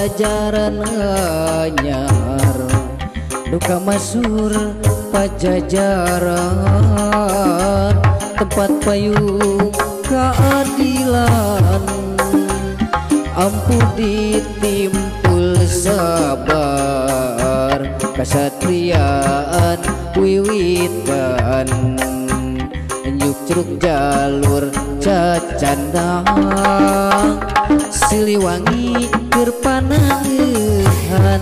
Pajajaran anyar, duka masur Pajajaran, tempat payung keadilan. Ampuh ditimpul sabar, kasatriaan wiwitan, nyukcruk jalur cacandang, Siliwangi keur panangehan.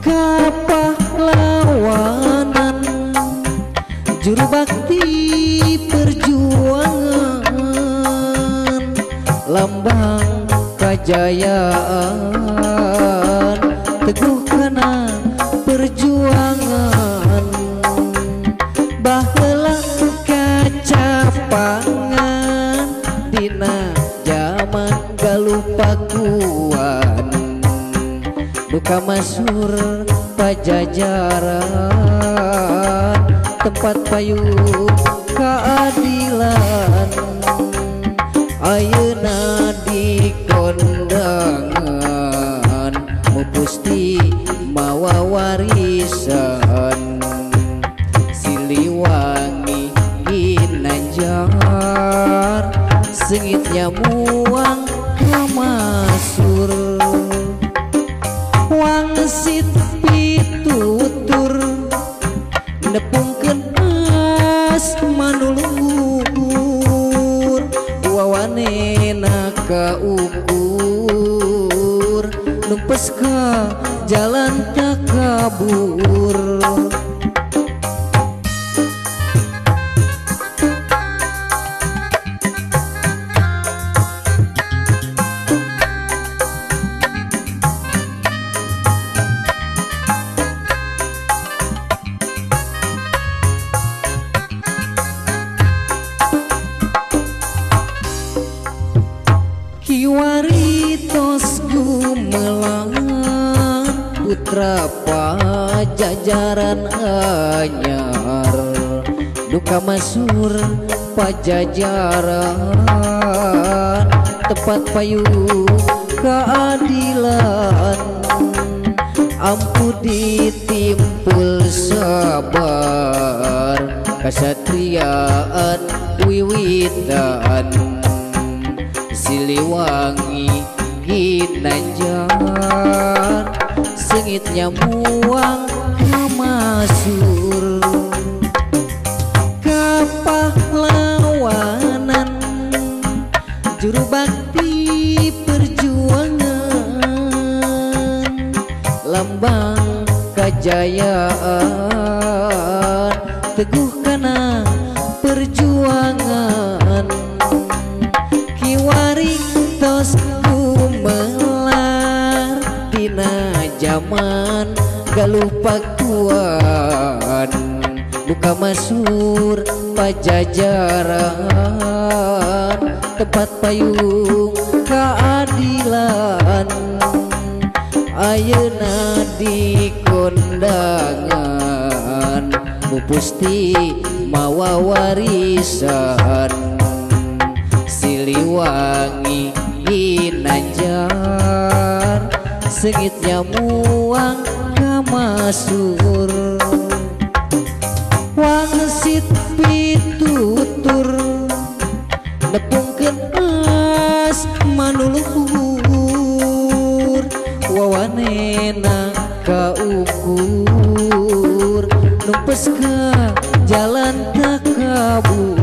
Kapahlawanan juru bakti perjuangan, lambang kajayaan, teguh kana perjuangan. Baheula kacapangan dina jaman Galuh Pakuan, duka masur Pajajaran, tempat payung keadilan. Ayeuna di kondangan mupusti mawa warisan, Siliwangi ginanjar, sengitnya muang kamasur. Wangsit pitutur nepungkeun asma nu luhur, wawanena kaukur, numpes ka jalan takabur. Kiwari tos gumelar putra Pajajaran anyar, duka masur Pajajaran, tempat payung keadilan. Ampuh ditimpul sabar, kasatriaan wiwitan, Siliwangi ginanjar, sengitnya muang kamasur. Kapahlawanan juru bakti perjuangan, lambang kajayaan, teguh kana perjuangan. Kiwari tos gumelar dina jaman Galuh Pakuan, duka masur Pajajaran, tempat payung keadilan. Ayeuna di kondangan mupusti mawa warisan, Siliwangi ginanjar, sengitnya muang kamasur. Wangsit pitutur nepungkeun asma nu luhur, wawanena kaukur, numpes ka jalan takabur.